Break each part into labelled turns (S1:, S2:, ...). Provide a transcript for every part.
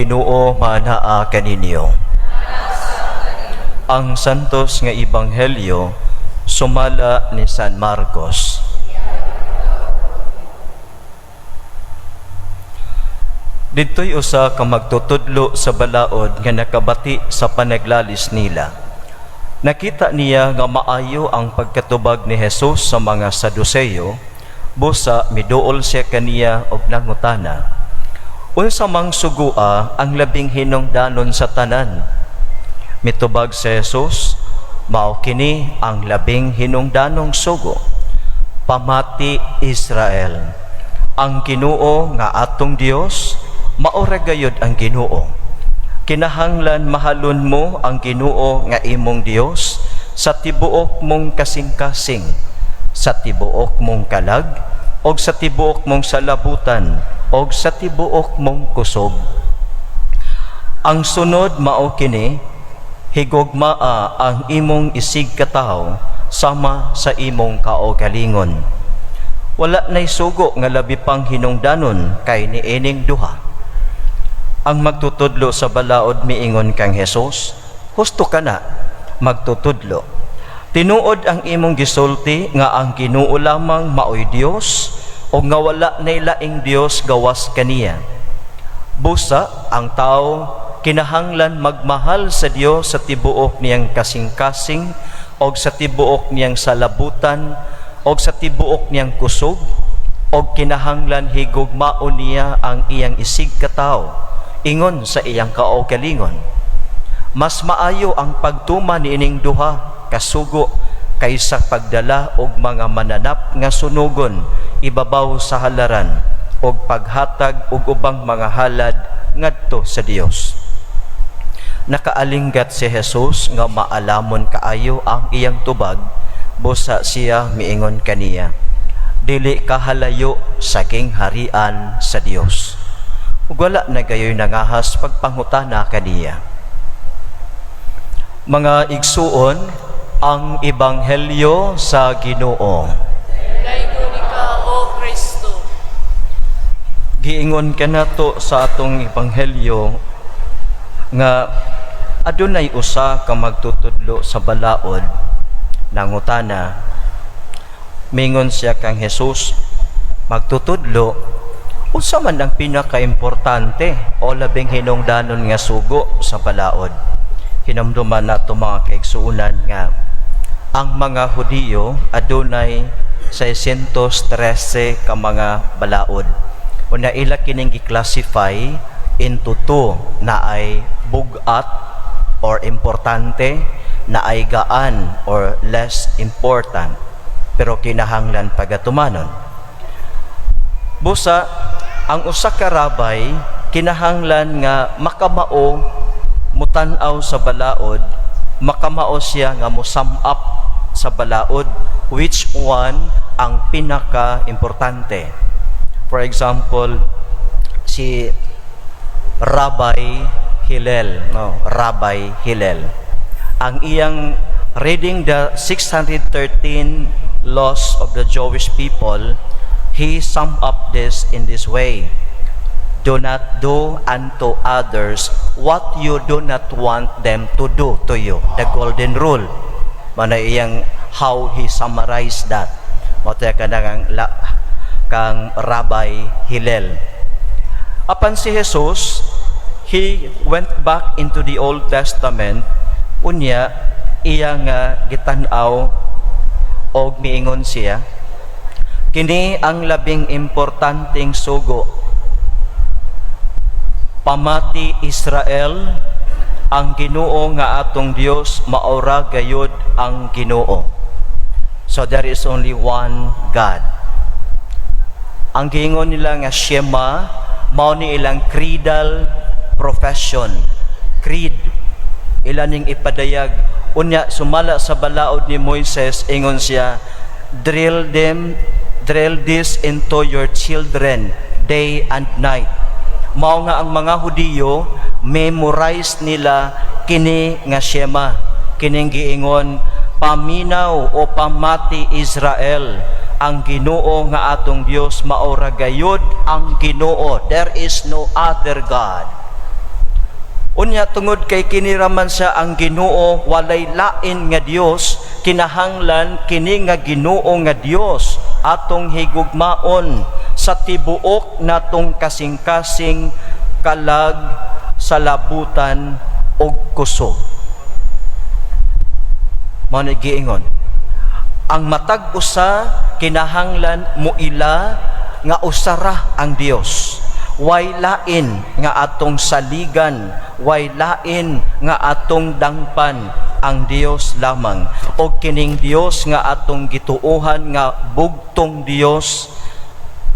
S1: Ginoo maanaa kaninyo. Ang Santos nga Ebanghelyo sumala ni San Marcos. Didto'y usa ka magtutudlo sa balaod nga nakabati sa panaglalis nila. Nakita niya nga maayo ang pagkatubag ni Jesus sa mga Saduceo, busa miduol siya kaniya og nangutana, "Unsa mang sugua ang labing hinungdanon sa tanan?" Mitubag si Jesus, "Mao kini ang labing hinungdanong sugo: Pamati, Israel, ang Ginoo nga atong Dios mao ra gayud ang Ginoo. Kinahanglan mahalon mo ang Ginoo nga imong Dios sa tibuok mong kasing-kasing, sa tibuok mong kalag, og sa tibuok mong salabutan, og sa tibuok mong kusog. Ang sunod mao kini: higugmaa ang imong isig katawo sama sa imong kaugalingon. Wala nay sugo nga labi pang hinungdanon kay niining duha." Ang magtutudlo sa balaod miingon kang Jesus, "Husto ka na, magtutudlo. Tinuod ang imong gisulti nga ang Ginoo lamang maoy Dios ug nga wala nay laing Dios gawas kaniya. Busa ang tao kinahanglan magmahal sa Dios sa tibuok niyang kasing-kasing og sa tibuok niyang salabutan og sa tibuok niyang kusog, og kinahanglan higugmaon niya ang iyang isig katawo ingon sa iyang kaugalingon. Mas maayo ang pagtuman niining duha kasugo kaysa pagdala og mga mananap nga sunugon ibabaw sa halaran og paghatag og ubang mga halad ngadto sa Dios." Nakaalinggat si Jesus nga maalamon kaayo ang iyang tubag, busa siya miingon kaniya, "Dili ka halayo sa gingharian sa Dios." Ug wala na gayoy nangahas pagpangutana kaniya. Mga igsuon, ang ebanghelyo sa Ginoo.
S2: Dalaygon ikaw, O Kristo.
S1: Giingon kanato sa atong ebanghelyo nga adunay usa ka magtutudlo sa balaod nangutana. Mingon siya kang Jesus, "Magtutudlo, unsa man ang pinakaimportante o labing hinungdanon nga sugo sa balaod?" Hinumduman nato, mga kaigsuonan, nga ang mga Hudiyo adunay 613 ka mga balaod. Una, ila kining gi-classify into two: naay bugat or importante, naay gaan or less important, pero kinahanglan pagatumanon. Busa ang usa ka rabbi kinahanglan nga makamao mutan-aw sa balaod, makamao siya nga mo-sum up sa balaod which one ang pinaka-importante. For example, si Rabbi Hillel, no, Rabbi Hillel. Ang iyang reading the 613 laws of the Jewish people, he summed up this in this way: "Do not do unto others what you do not want them to do to you." The golden rule. Mao na iyang how he summarized that. Mao ka kang, la, kang Rabbi Hillel. Apan si Jesus, he went back into the Old Testament, unya iya nga gitan-aw og miingon siya, "Kini ang labing importanteng sugo: Pamati, Israel, ang Ginoo nga atong Dios maora gayud ang Ginoo." So there is only one God. Ang giingon nila nga Shema, mao ni ilang creedal profession. Creed. Ila ning ipadayag. Unya sumala sa balaod ni Moises, ingon siya, "Drill them, drill this into your children day and night." Mao nga ang mga Hudiyo memorize nila kini nga Shema. Kining giingon, "Paminaw o pamati, Israel, ang Ginoo nga atong Dios maora gayud ang Ginoo. There is no other God." Unya tungod kay kini raman siya ang Ginoo, walay lain nga Dios, kinahanglan kini nga Ginoo nga Dios atong higugmaon sa tibuok natong kasing-kasing, kalag, salabutan ug kusog. Mao ni giingon. Ang matag usa kinahanglan muila nga usara ang Dios. Way lain nga atong saligan, way lain nga atong dangpan, ang Dios lamang. O kining Dios nga atong gituohan nga bugtong Dios,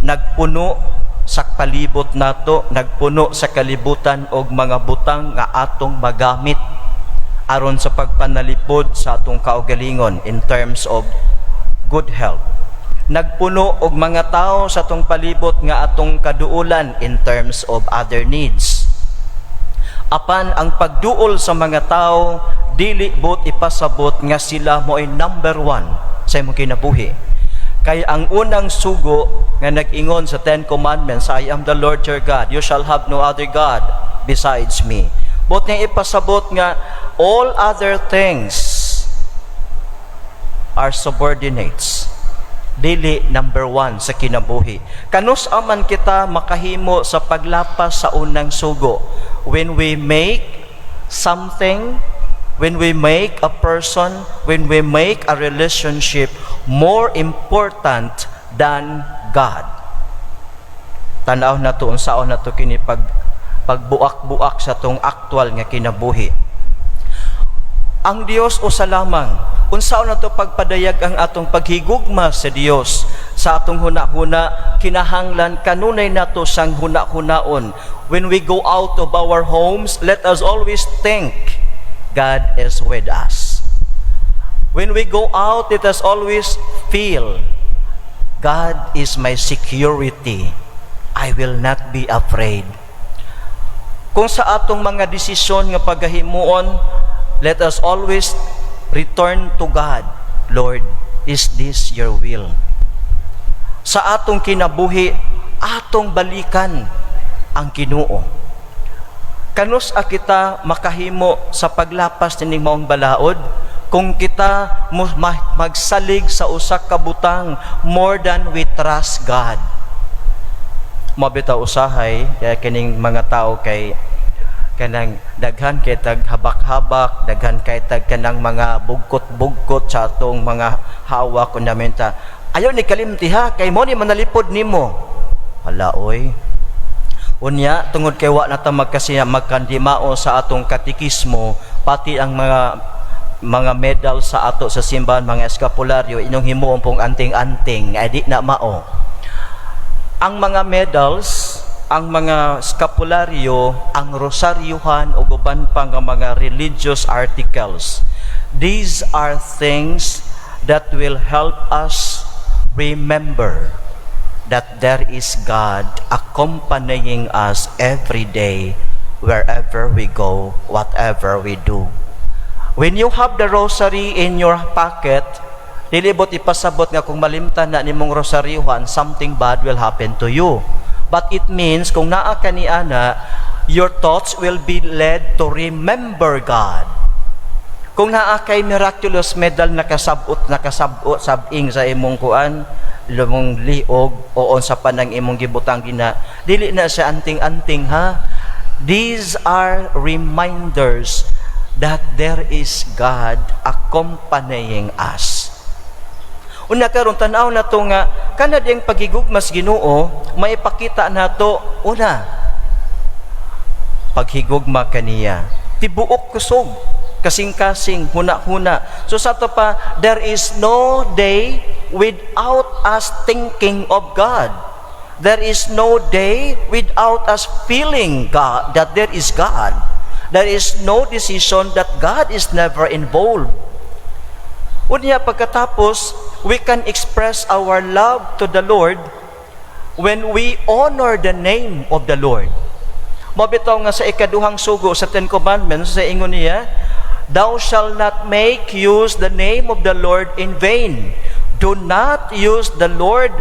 S1: nagpuno sa palibot nato, nagpuno sa kalibutan og mga butang nga atong magamit aron sa pagpanalipod sa atong kaugalingon in terms of good health. Nagpuno og mga tao sa atong palibot nga atong kaduulan in terms of other needs. Apan ang pagduol sa mga tao, dili buot ipasabot nga sila mo'y number one sa imong kinabuhi. Kay ang unang sugo nga nag-ingon sa Ten Commandments, "I am the Lord your God, you shall have no other God besides me." Buot nga ipasabot nga all other things are subordinates, dili number one sa kinabuhi. Kanus-a man kita makahimo sa paglapas sa unang sugo? When we make something, when we make a person, when we make a relationship more important than God. Tanaw na to, unsaon na to kini pagbuak-buak sa tong aktual nga kinabuhi. Ang Dios usa lamang. Unsaon na to pagpadayag ang atong paghigugma sa Dios sa atong huna-huna? Kinahanglan kanunay nato sang huna-hunaon. When we go out of our homes, let us always think God is with us. When we go out, let us always feel God is my security. I will not be afraid. Kung sa atong mga desisyon nga paghahimuon, let us always return to God. "Lord, is this your will?" Sa atong kinabuhi, atong balikan ang Ginoo. Kanus-a kita makahimo sa paglapas nining maong balaod? Kung kita magsalig sa usa ka butang more than we trust God. Mabitaw usahay kaya kining mga tao kay kanang daghan kay tag habak-habak, daghan kay tag kanang mga bugkot-bugkot sa atong mga hawak. Kung namin ta, "Ayaw ni kalimti ha, kay mo ni manalipod nimo." Hala oy. Unya tungod kay wa na ta magkasiya magkandimao sa atong katikismo, pati ang mga medal sa ato sa simbahan, mga eskapularyo, inyong himuon pong anting-anting, ay di na mao. Ang mga medals, ang mga skapularyo, ang rosaryuhan o uban pa nga mga religious articles, these are things that will help us remember that there is God accompanying us every day, wherever we go, whatever we do. When you have the rosary in your pocket, dili buot ipasabot nga kung malimtan na nimong rosaryuhan, something bad will happen to you. But it means kung naa ka ni ana, your thoughts will be led to remember God. Kung naa kay miraculous medal nakasabot sabing sa imong kuan, lumong liog o unsa pa nang imong gibutang gina, dili na siya anting-anting ha. These are reminders that there is God accompanying us. Una karon, tan-aw na to nga kana diyang paghigugma sa Ginoo maipakita nato una paghigugma kaniya tibuok kusog, kasing-kasing, huna-huna. So sa to pa, there is no day without us thinking of God. There is no day without us feeling God, that there is God. There is no decision that God is never involved. Unya pagkatapos, we can express our love to the Lord when we honor the name of the Lord. Mabitaw nga sa ikaduhang sugo sa Ten Commandments, sa ingon niya, "Thou shalt not make use the name of the Lord in vain." Do not use the Lord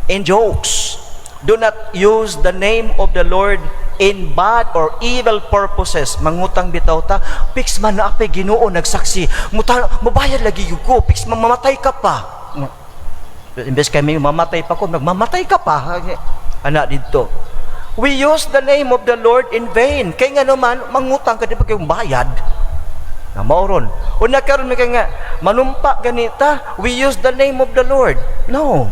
S1: in jokes. Do not use the name of the Lord in bad or evil purposes. Mangutang bitaw ta, fix man naa pay Ginoo nagsaksi. Muta, mabayad lagi gyud ko, fix man mamatay ka pa. Imbes kami mamatay pa ko, nagmamatay ka pa. Ana didto. We use the name of the Lord in vain. Kay nga naman, mangutang ka, di ba kayong bayad? Na mauron. Una karon may nga manumpa ganita, we use the name of the Lord. No.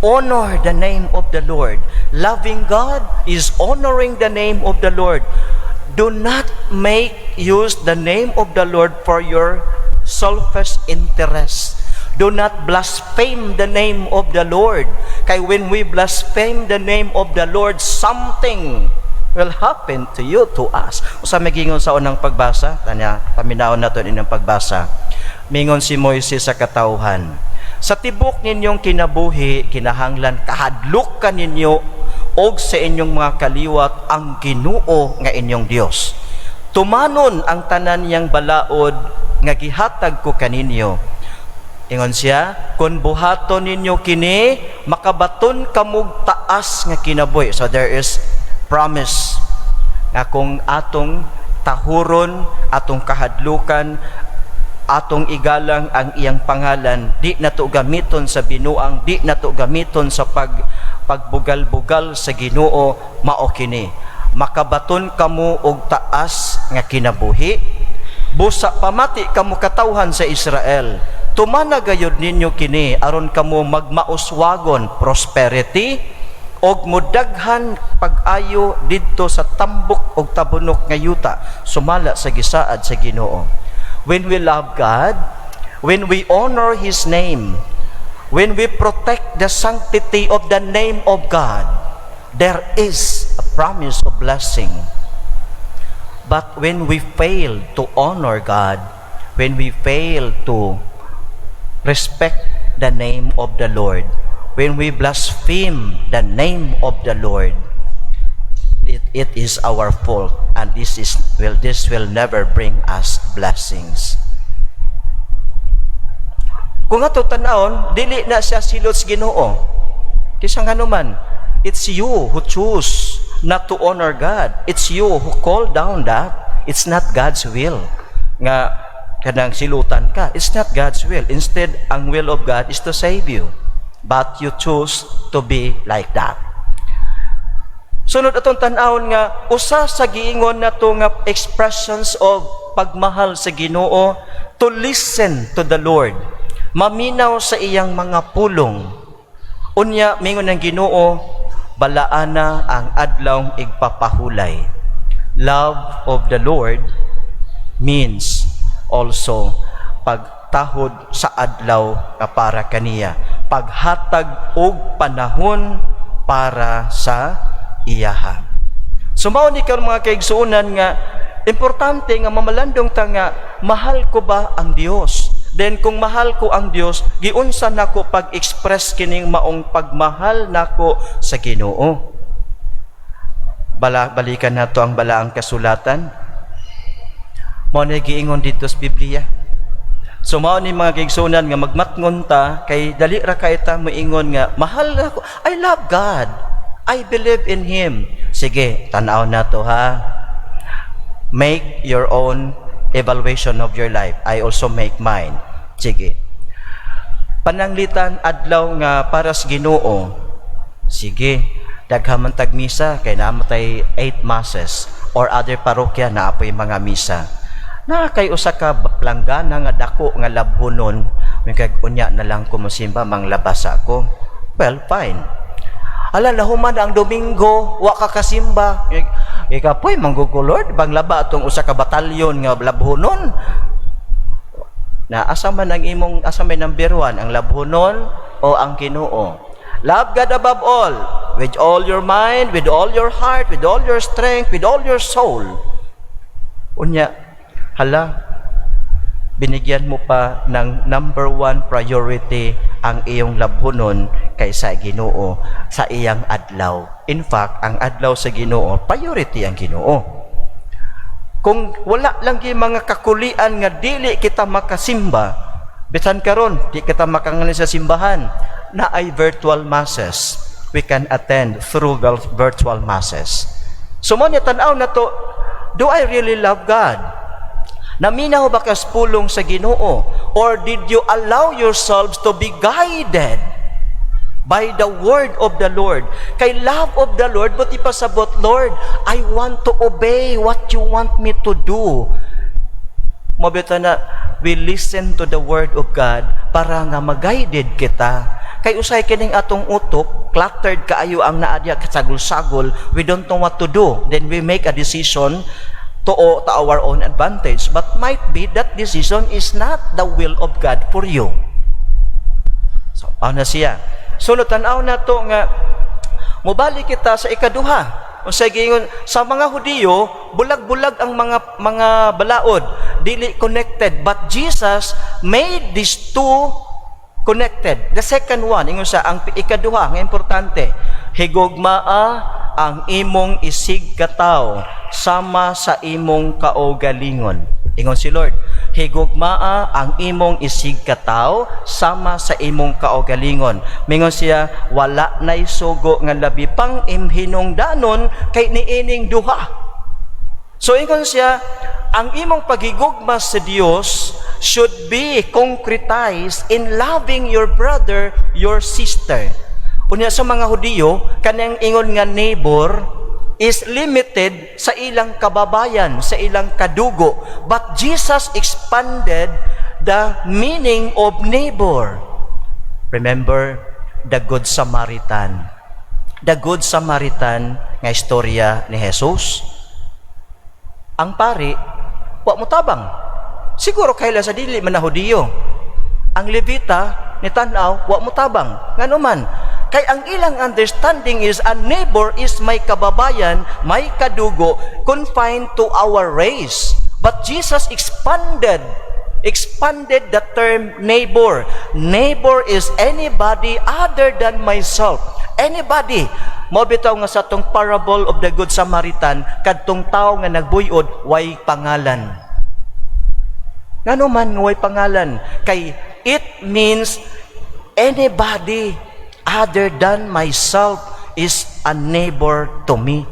S1: Honor the name of the Lord. Loving God is honoring the name of the Lord. Do not make use the name of the Lord for your selfish interest. Do not blaspheme the name of the Lord. Kay when we blaspheme the name of the Lord, something will happen to you, to us. Usa magingon sa unang pagbasa, tanya, paminaon nato inyong pagbasa. Mingon si Moises sa katawhan, "Sa tibok ninyong kinabuhi, kinahanglan kahadlok ka ninyo og sa inyong mga kaliwat ang Ginoo nga inyong Dios. Tumanon ang tanan niyang balaod nga gihatag ko kaninyo." Ingon siya, "Kung buhaton ninyo kini, makabaton kamog taas nga kinabuhi." So there is promise nga kung atong tahuron, atong kahadlukan, atong igalang ang iyang pangalan, di nato gamiton sa binuang, di nato gamiton sa pagbugal-bugal sa Ginoo, mao kini. Makabaton kamo og taas nga kinabuhi. "Busa pamati kamo, katawhan sa Israel. Tumana gayud ninyo kini aron kamo magmauswagon, prosperity, og mudaghan pag-ayo didto sa tambok og tabunok nga yuta sumala sa gisaad sa Ginoo." When we love God, when we honor His name, when we protect the sanctity of the name of God, there is a promise of blessing. But when we fail to honor God, when we fail to respect the name of the Lord, when we blaspheme the name of the Lord, it is our fault and this will never bring us blessings. Kung ato tan-awon, dili na siya silot sa Ginoo. Kisa nga naman, it's you who choose not to honor God. It's you who call down that. It's not God's will nga kanang silutan ka. It's not God's will. Instead, ang will of God is to save you. But you choose to be like that. Sunod, atong tan-awon nga usa sa giingon nato nga expressions of pagmahal sa Ginoo, to listen to the Lord. Maminaw sa iyang mga pulong. Unya mingon ng Ginoo, "Balaana ang adlaw igpapahulay." Love of the Lord means also pagtahod sa adlaw nga para kaniya, paghatag og panahon para sa iyaha. So mao ni karon, mga kaigsuonan, nga importante nga mamalandong ta nga mahal ko ba ang Dios? Then kung mahal ko ang Dios, giunsa nako pag-express kining maong pagmahal nako sa Ginoo? Bala, balikan nato ang balaang kasulatan. Mao na giingon dito sa Biblia. So mao ni, mga kaigsuonan, nga magmatngon ta kay dali ra kay ta moingon nga mahal ako. I love God. I believe in Him. Sige, tan-aw nato ha. Make your own evaluation of your life. I also make mine. Sige. Pananglitan adlaw nga para sa Ginoo. Sige, daghan man tag misa kay naa man tay 8 masses or other parokya naa poy mga misa. Na kay usa ka planggana nga dako nga labhonon, may kag unya na lang ko mosimba, manglabas ako. Well, fine. Ala, nahuman ang Domingo, wa ka kasimba. Ika poy manggug ko, Lord, banglaba atong usa ka batalyon nga labhonon. Na asa man ang imong, asa may number one, ang labhonon o ang Ginoo? Love God above all, with all your mind, with all your heart, with all your strength, with all your soul. Unya, hala, binigyan mo pa ng number one priority ang iyong labhonon kaysa Ginoo sa iyang adlaw. In fact, ang adlaw sa Ginoo, priority ang Ginoo. Kung wala lang gyud mga kakulian nga dili kita makasimba, bisan karon di kita makangali sa simbahan, naay virtual masses. We can attend through virtual masses. So mao niya, tan-aw na to, do I really love God? Naminaw ba kas pulong sa Ginoo? Or did you allow yourselves to be guided by the word of the Lord? Kay love of the Lord, buot ipasabot, "Lord, I want to obey what you want me to do." Mao bitaw na we listen to the word of God para nga ma-guided kita. Kay usay kining atong utok, cluttered kaayo ang naa diya, kasagol-sagol, we don't know what to do. Then we make a decision to our own advantage. But might be that decision is not the will of God for you. So, ano siya? Sunod, tan-aw na to nga mubalik kita sa ikaduha. Unsay giingon sa mga Hudiyo, bulag-bulag ang mga balaod, dili connected, but Jesus made these two connected. The second one, ingon sa ang ikaduha nga importante, higugmaa ang imong isig katawo sama sa imong kaugalingon. Ingon si Lord, higugmaa ang imong isig katawo sama sa imong kaugalingon. Mingon siya, wala na'y sugo nga labi pang imhinungdanon kay niining duha. So ingon siya, ang imong paghigugma sa Dios should be concretized in loving your brother, your sister. Unya sa mga Hudiyo, kanang ingon nga neighbor is limited sa ilang kababayan, sa ilang kadugo. But Jesus expanded the meaning of neighbor. Remember the Good Samaritan. The Good Samaritan nga istorya ni Jesus. Ang pari, wa mo tabang. Siguro kay sa dili man na Hudiyo. Ang Levita ni tan-aw, wa mo tabang. Ngano man? Kay ang ilang understanding is a neighbor is may kababayan, may kadugo, confined to our race. But Jesus expanded the term neighbor. Neighbor is anybody other than myself. Anybody. Mao bitaw nga sa atong parable of the Good Samaritan, kadtong tao nga nagbuyod, way pangalan. Ngano man way pangalan? Kay it means anybody other than myself is a neighbor to me.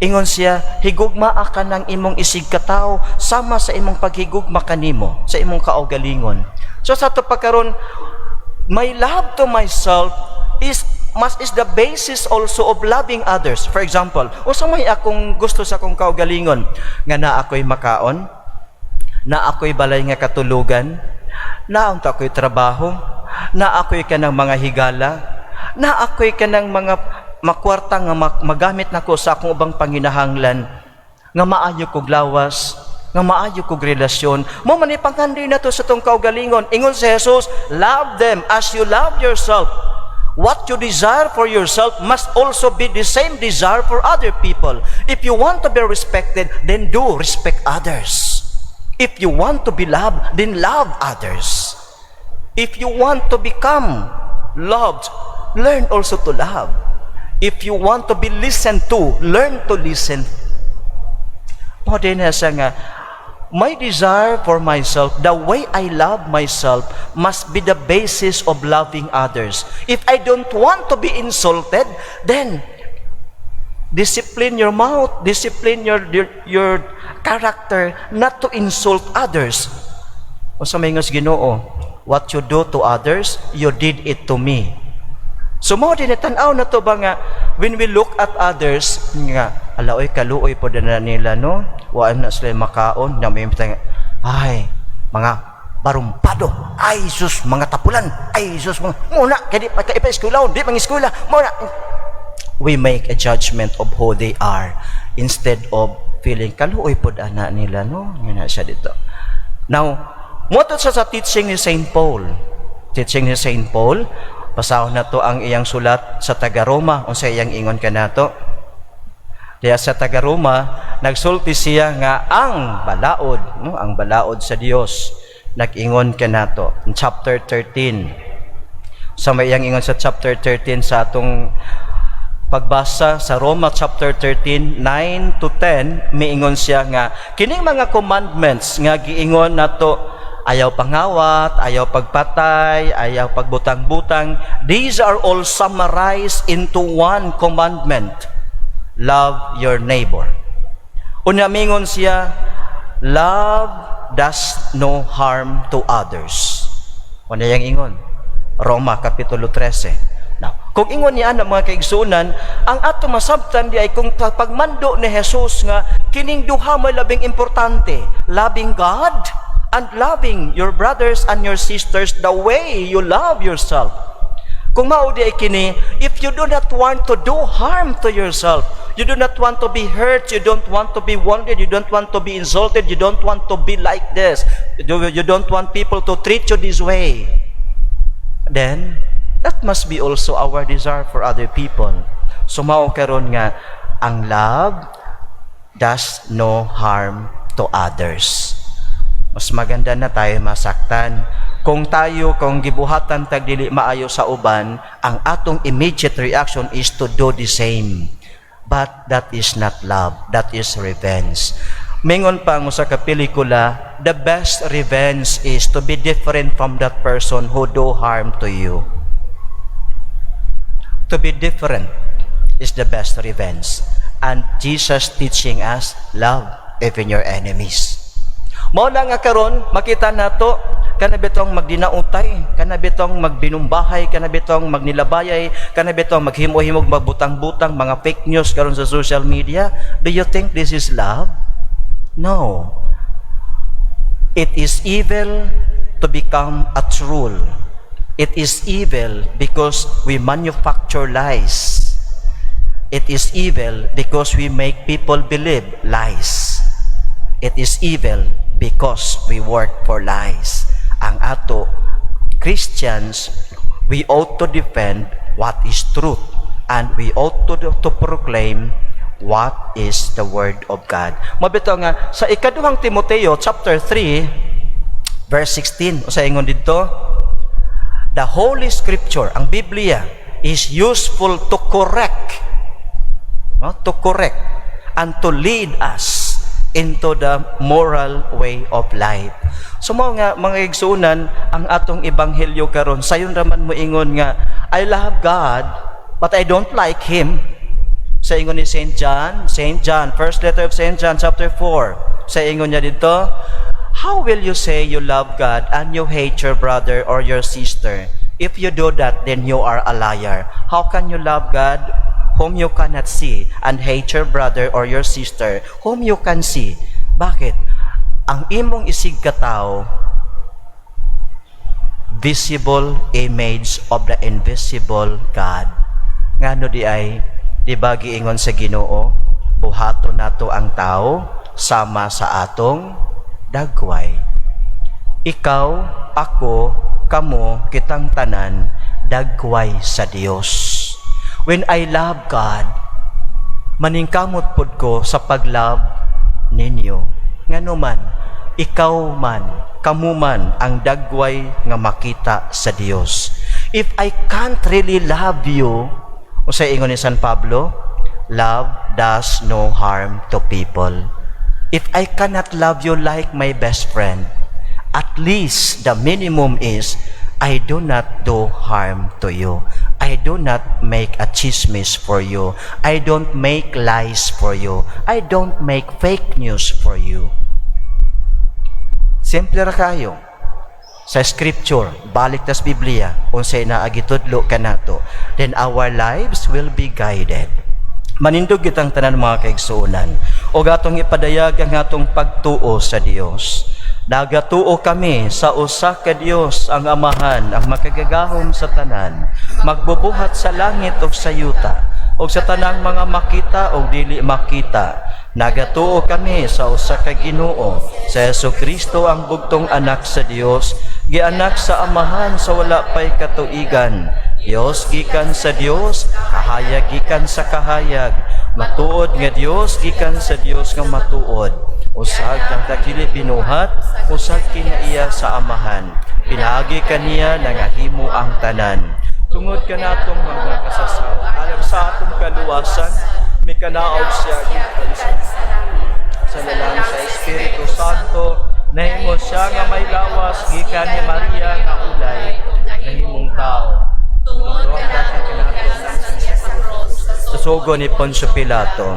S1: Ingon siya, higugmaa ka ng imong isig katawo sama sa imong paghigugma kanimo, sa imong kaugalingon. So sa ato pagkaron, my love to myself is the basis also of loving others. For example, unsa may akong gusto sa akong kaugalingon? Nga naa ako'y makaon, naa ako'y balay nga katulugan, naa unta ako'y trabaho, naa ako'y kanang mga higala, naa ako'y kanang mga makwarta nga magamit nako sa akong ubang panginahanglan, nga maayo kog lawas, nga maayo kog relasyon. Mao man ipangandoy nato sa atong kaugalingon. Ingon si Jesus, "Love them as you love yourself." What you desire for yourself must also be the same desire for other people. If you want to be respected, then do respect others. If you want to be loved, then love others. If you want to become loved, learn also to love. If you want to be listened to, learn to listen. Mao din na siya nga, my desire for myself, the way I love myself, must be the basis of loving others. If I don't want to be insulted, then discipline your mouth, discipline your character not to insult others. O sa may Ginoo, "What you do to others, you did it to me." So mao din tan-aw na to ba nga when we look at others nga, ala oy, kaluoy po na nila, no, wa na sila makaon na may bitang, ay, mga barumpado, ay sus, mga tapulan, ay sus, mga muna kay di pa ka ipa-eskwela, di pang eskwela muna. We make a judgment of who they are instead of feeling kaluoy pod ana nila, no. Nga na siya dito. Now, moto sa teaching ni Saint Paul. Teaching ni Saint Paul, basahon na to ang iyang sulat sa taga Roma, unsa iyang ingon kanato. Kaya sa taga Roma, nagsulti siya nga ang balaod, no, ang balaod sa Dios nag-ingon kanato in chapter 13. Sa may iyang ingon sa chapter 13 sa atong pagbasa sa Roma chapter 13, 9 to 10, miingon siya nga kining mga commandments nga giingon nato, ayaw pangawat, ayaw pagpatay, ayaw pagbutang-butang, these are all summarized into one commandment. Love your neighbor. Unya mingon siya, "Love does no harm to others." Unya yang ingon, Roma Kapitulo 13. Now, kung ingon niya na, mga kaigsunan, ang ato masabtan di ay kung pagmando ni Jesus nga kining duha may labing importante, loving God and loving your brothers and your sisters the way you love yourself. Kung mao di ay kini, if you do not want to do harm to yourself, you do not want to be hurt, you don't want to be wounded, you don't want to be insulted, you don't want to be like this, you don't want people to treat you this way, then that must be also our desire for other people. So mao karon nga ang love does no harm to others. Mas maganda na tayo masaktan. Kung tayo, kung gibuhatan tag dili maayo sa uban, ang atong immediate reaction is to do the same. But that is not love, that is revenge. Mingon pa ang usa ka pelikula, the best revenge is to be different from that person who do harm to you. To be different is the best revenge. And Jesus teaching us, love even your enemies. Mao na nga karon makita nato kana bitong magdinautay, kana bitong magbinumbahay, kana bitong magnilabayay, kana bitong maghimo-himog magbutang-butang mga fake news karon sa social media. Do you think this is love? No. It is evil to become a troll. It is evil because we manufacture lies. It is evil because we make people believe lies. It is evil because we work for lies. Ang ato, Christians, we ought to defend what is truth and we ought to proclaim what is the word of God. Mabito nga sa Ikaduhang Timoteo chapter 3 verse 16, usa ingon didto, the Holy Scripture, ang Biblia, is useful to correct, no? To correct and to lead us into the moral way of life. So mao nga, mga igsuonan, ang atong ebanghelyo karon sayon raman mo ingon nga I love God but I don't like him. Sa ingon ni Saint John, Saint John, first letter of Saint John chapter 4. Sa ingon niya dito, "How will you say you love God and you hate your brother or your sister? If you do that, then you are a liar. How can you love God whom you cannot see and hate your brother or your sister whom you can see?" Bakit? Ang imong isig katao, visible image of the invisible God. Ngano di ay, di ba giingon sa Ginoo, buhaton nato ang tao sama sa atong dagway. Ikaw, ako, kamo, kitang tanan, dagway sa Dios. When I love God, maningkamot pod ko sa pag-love ninyo. Ngano man, ikaw man, kamo man ang dagway nga makita sa Dios. If I can't really love you, unsay ingon ni San Pablo, love does no harm to people. If I cannot love you like my best friend, at least the minimum is I do not do harm to you. I do not make a chismis for you. I don't make lies for you. I don't make fake news for you. Simple ra kayo. Sa scripture, balik tas Biblia, unsay naa gitudlo kanato, then our lives will be guided. Manindog kitang tanan, mga kaigsuonan, ug atong ipadayag ang atong pagtuo sa Dios. Nagatuo kami sa usa ka Dios, ang Amahan, ang makagagahom sa tanan, magbubuhat sa langit ug sa yuta, ug sa tanang mga makita ug dili makita. Nagatuo kami sa usa ka Ginoo, sa Hesukristo, ang bugtong anak sa Dios, gianak sa Amahan sa wala pay katuigan. Dios gikan sa Dios, kahayag gikan sa kahayag, matuod nga Dios gikan sa Dios nga matuod. Usag kang dili binuhat, usag kinaiya sa Amahan. Pinaagi kaniya nangahimo ang tanan. Tungod kanatong mga kasasao, alang sa atong kaluwasan, mikanaog siya gikan sa lalang sa Espiritu Santo, nahimo siya nga may lawas gikan ni Maria nga ulay, nahimong tao.
S2: Tungod kanato gilansan siya sa cross, sa
S1: Sugo ni Poncio Pilato.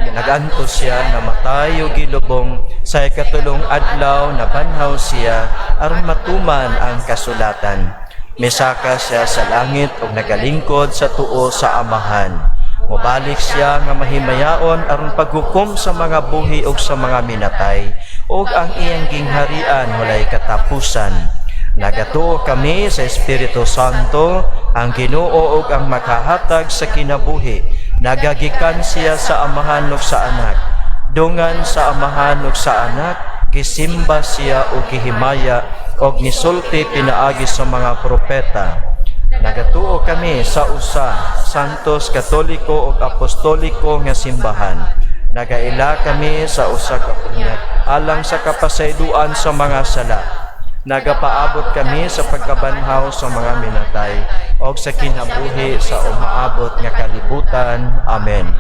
S1: Nagantos siya, namatay ug gilubong, sa ikatulong adlaw nabanhaw siya aron matuman ang kasulatan. Misaka siya sa langit ug nagalingkod sa tuo sa Amahan. Mobalik siya nga mahimayaon aron paghukom sa mga buhi ug sa mga minatay, ug ang iyang gingharian walay katapusan. Nagatuo kami sa Espiritu Santo, ang Ginoo ug ang makahatag sa kinabuhi. Nagagikan siya sa Amahan ug sa Anak. Dungan sa Amahan ug sa Anak, gisimba siya ug gihimaya ug misulti pinaagi sa mga propeta. Nagatuo kami sa usa, Santos, Katoliko ug Apostoliko nga simbahan. Nagaila kami sa usa ka pugnyag alang sa kapasayloan sa mga sala. Nagapaabot kami sa pagkabanhaw sa mga minatay ug sa kinabuhi sa umaabot nga kalibutan. Amen.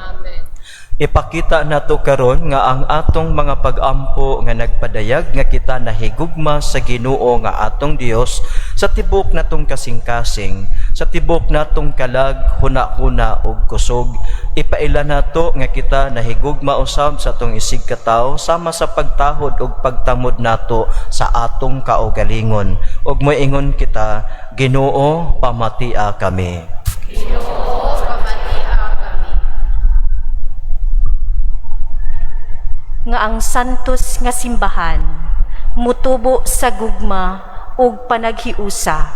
S1: Ipakita nato karon nga ang atong mga pag-ampo nga nagpadayag nga kita nahigugma sa Ginoo nga atong Dios sa tibok natong kasing-kasing, sa tibok natong kalag, huna-huna ug kusog. Ipaila nato nga kita nahigugma usab sa atong isigkatawo sama sa pagtahod ug pagtamod nato sa atong kaugalingon. Ug moingon kita, Ginoo, pamatia kami.
S2: Ginoo, pamatia kami.
S3: Nga ang santos nga simbahan mutubo sa gugma ug panaghiusa,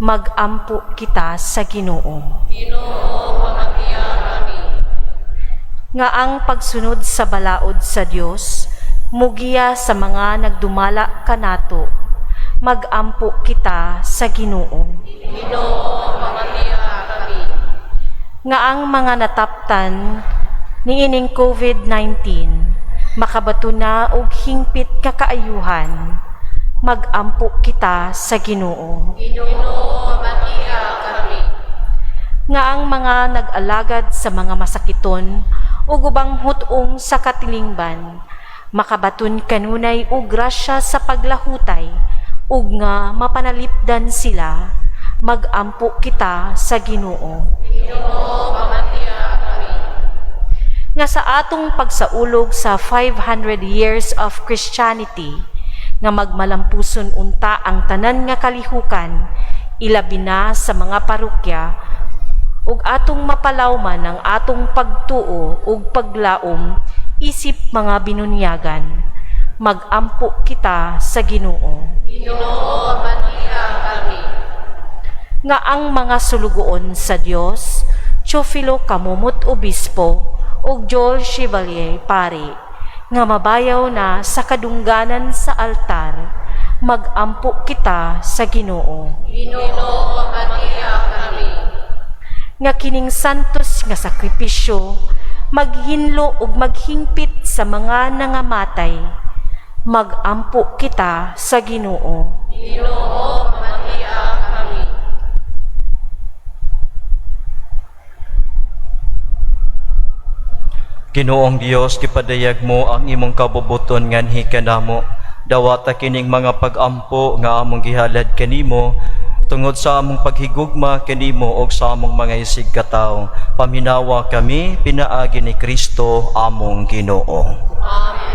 S3: magampo kita sa Ginoo.
S2: Ginoo, pamatia kami.
S3: Nga ang pagsunod sa balaod sa Dios mugiya sa mga nagdumala kanato, magampo kita sa Ginoo.
S2: Ginoo, pamatia kami.
S3: Nga ang mga nataptan niining COVID-19 makabato na og hingpit nga kaayuhan, magampo kita sa Ginoo.
S2: Ginoo, pamatia kami.
S3: Nga ang mga nag-alagad sa mga masakiton ug ubang hut-ong sa katilingban makabaton kanunay og grasya sa paglahutay ug nga mapanalipdan sila, magampo kita sa Ginoo.
S2: Ginoo, pamatia kami.
S3: Nga sa atong pagsaulog sa 500 years of Christianity, nga magmalampuson unta ang tanan nga kalihukan, ilabi na sa mga parokya, ug atong mapalawman ang atong pagtuo ug paglaom isip mga binunyagan, magampo kita sa Ginoo.
S2: Ginoo, pamatia kami.
S3: Nga ang mga sulugoon sa Dios, Teofilo Camomot Obispo ug Joel Chevalier Pari, nga mabayaw na sa kadungganan sa altar, magampo kita sa Ginoo.
S2: Ginoo, pamatia kami.
S3: Nga kining santos nga sakripisyo maghinlo ug maghingpit sa mga nangamatay, magampo kita sa Ginoo.
S2: Ginoo, pamatia kami.
S1: Ginoong Dios, gipadayag mo ang imong kabubuton nganhi kanamo. Dawata kining mga pag-ampo nga among gihalad kanimo tungod sa among paghigugma kanimo og sa among mga isigkatawo. Paminawa kami pinaagi ni Kristo among Ginoo.
S2: Amen.